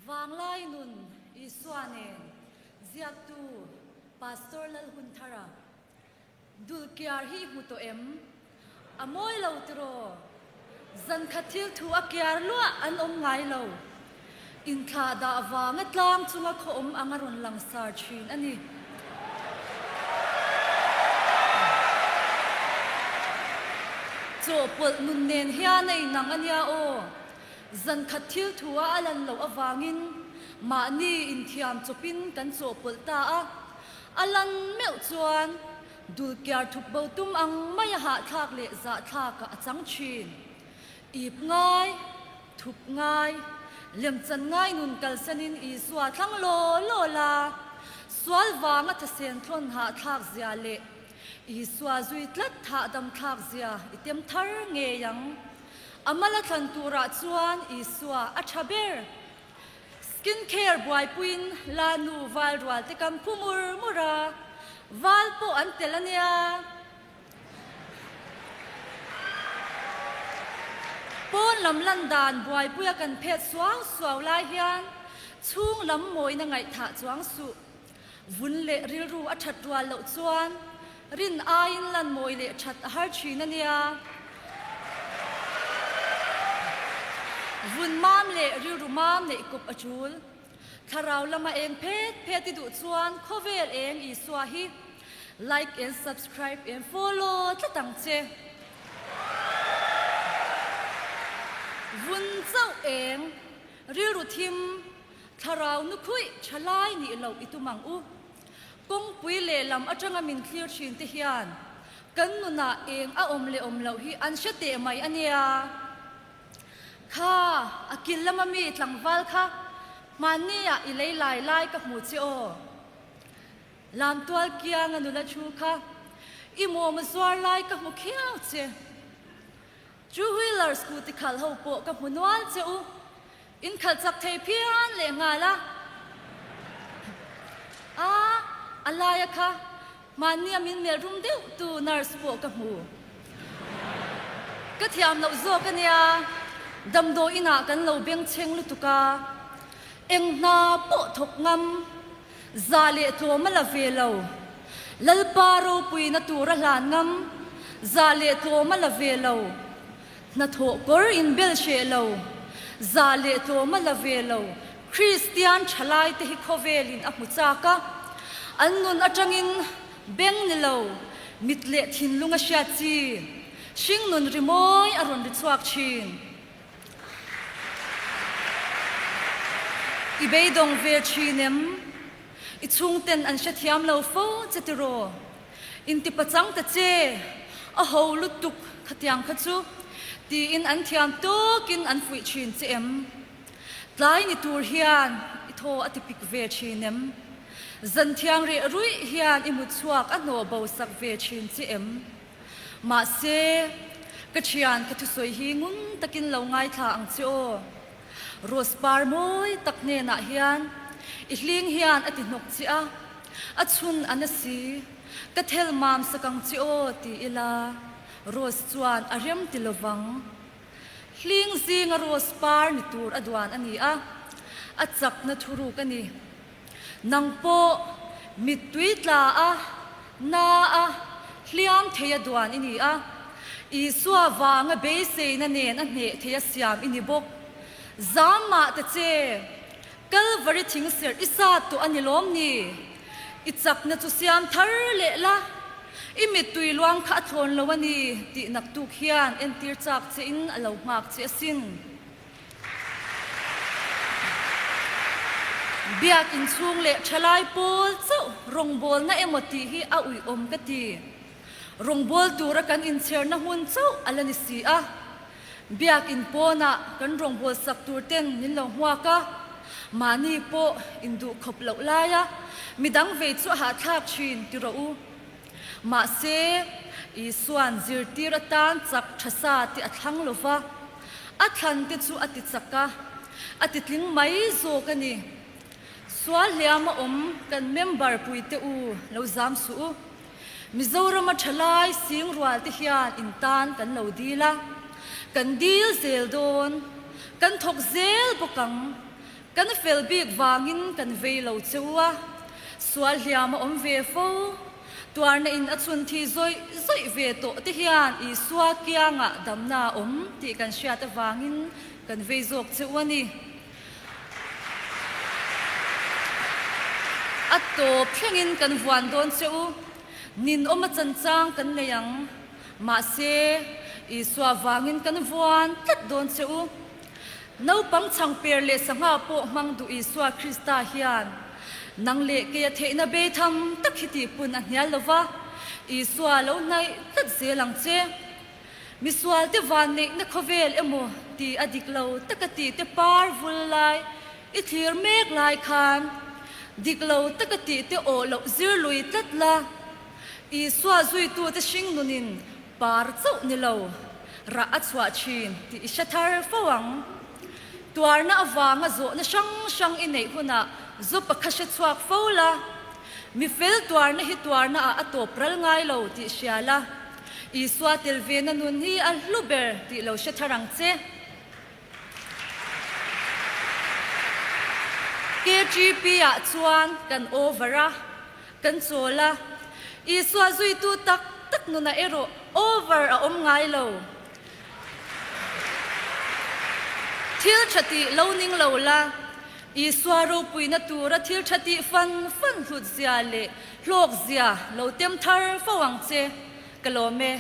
Vanglai nun Isua nen ziaktu Pastor Lalhunthara Dulkiar hi i hmu tawh em? A mawi lo tiraw? Zankhat thil thu a kiar luah an awm ngai lo. Inthlah dah vanga tlang chunga khaw awm ang a rawn langsar thin a ni. Chawhpawlh nun nen hian a inang a nia aw. Zankhat thil thu a a lan loh avangin mahni inthiam chawpin kan chawhpawlh ta a. A lan meuh chuan dulkiar thup bo tum ang mai a hahthlak leh zahthlakah a chang thin. Ip ngai, thup ngai, lemchan ngai nun kalsanin Isua thlang law law la, sual vanga thasen thlawn hahthlak zia leh Isua zui tlat thahdam thlak zia i tem thar ngei ang. A mala thlan turah chuan Isua a tha ber. Skin care buaipuiin la nu val rual te kam phu mur mur a, val pawh an tel a nia. Pawn lam lan dan buaipuia kan phet suau suau lai hian chhung lam mawina ngaihthah chuang suh. Vun leh rilru a that rual loh chuan rin aiin lan mawi leh that a har thin a nia. Vun mam leh rilru mam neih kawp a tul. Thlarau lama eng phet phet i duh chuan khawvel eng Isua hi like and subscribe and follow tlat ang che. Vun chauh eng rilru thim Thlarau nu khuih tha lai nih loh i tum ang u. Kawngpui lehlam atanga min thlir thin te hian kan nunah eng a awm leh awm loh hi an hre teh mai a nia. Kha, a kil lama mi tlangval kha hmanni-ah i lei lai lai ka hmu che aw. Lamtual kianga nula thu kha i mawm a zuar lai ka hmu khiau che. Two wheeler scooty khalh ho pawh ka hmu nual che u. In khalh chak thei phian leh nghal a. A, a laia kha mahnia min melh rum deuh tu nurse pawh ka hmu. Ka thiam loh zawk a nia, damdawi inah kan lo bengchheng lutuk a, eng hna pawh thawk ngam, za leh tlawm a la ve lo. Lalpa ropuina tur a hlan ngam, za leh tlawm a la ve lo. Hnathawh kawr inbel hreh lo, zah leh tlawm a la ve lo, Kristian thalaite hi khawvelin a hmu chak a, an nun atangin beng ni lo, mit leh thinlung a hriat chi, hringnun rimawi a rawn ri chhuak thin. I beidawng ve thin em? I chhungten an hrethiam lo fo che tiraw? Inti pachang ta che, a ho lutuk khatiang kha chu, tiin an thiam tawkin an fuih thin che em? Tlai ni tur hian i thaw a ti pik ve thin em? Zan thiang reh ruih hian i mut chhuak a hnawh bo sak ve thin che em? Mahse, ka thian ka thusawi hi ngun takin lo ngaithla ang che aw. Rose par mawi tak hnenah hian i hling hian a ti hnawk che a, a chhun a na si, ka thel mam sak ang che aw ti ila Rose chuan a rem ti lovang. Hling zinga Rose par ni tur a duan a ni a, a chakna thuruk a ni. Nang pawh mittui tla a, na a, hliam thei a duan i ni a. Isua vanga beiseina nen a hneh thei a siam i ni bawk. Zam mah ta che, Kalvari thingserh i sa tawh a ni lawm ni? I chakna chu siam thar leh la, i mittui luang kha a thlawn lo a ni tih naktuk hian entir chak che in a lo nghak che asin. Biak inchhung leh thalai pawl chauh rawngbawlna emaw tih hi a uiawm ka ti. Rawngbawl tura kan inchherna hmun chauh a la ni si a. Biak in pawnah kan rawngbawl sak tur ten min lo hmuak a, mahni pawh induh khawp loh laia midang vei chu a hahthlak thin ti rawh u. Mahse, Isua'n zirtir atan chak tha sa tih a thlang lo va, a thlan te chu a ti chak a, a ti tling mai zawk a ni. Sual hliam a awm kan member puite u lo zam suh u. Mizorama thalai sing rual te hian in tan kan lo dil a, kan dil zel dawn, kan thawk zel bawk ang. Kan fel bik vangin kan vei lo che u a, sual hliam a awm ve fo. Tuarna in a chhun thi zawih zawih ve tawh te hian Isua kiangah damna a awm tih kan hriat avangin kan vei zawk che u a ni. A tawp thlengin kan vuan dawn che u. Ninawm a chanchang kan nei ang. Mahse, Isua vangin kan vuan tlat dawn che u. Naupang chhangper leh sangha pawh hmang duh Isua Krista hian nang leh keia theihna bei tham tak hi tihpun a hnial lo va, Isua lo hnaih tlat zel ang che. Misualte vanneihna khawvel emaw ti a dik lo taka tih te par vul lai i thlir mek lai khan dik lo taka tih te awh loh zir lui tlat la, Isua zuitute hringnunin par chauh ni lo rah a chhuah thin tih i hre thar fo ang. Tuarna avanga zawhna hrang hrang i neih hunah zu pakhat hre chhuak fo la, mi fel tuarna hi tuarna ah a tawp ral ngai lo tih hria la, Isua tel vena nun hi a hlu ber tih lo hre thar ang che. KGP ah chuan kan over a, kan chawl a, Isua zuitu tak tak nunah erawh over a awm ngai lo. Thil tha tih lo ning lo la, Isua ropuina tura thil tha tih fan fan hlut zia leh hlawk zia lo tem thar fo ang che. Ka lawm e.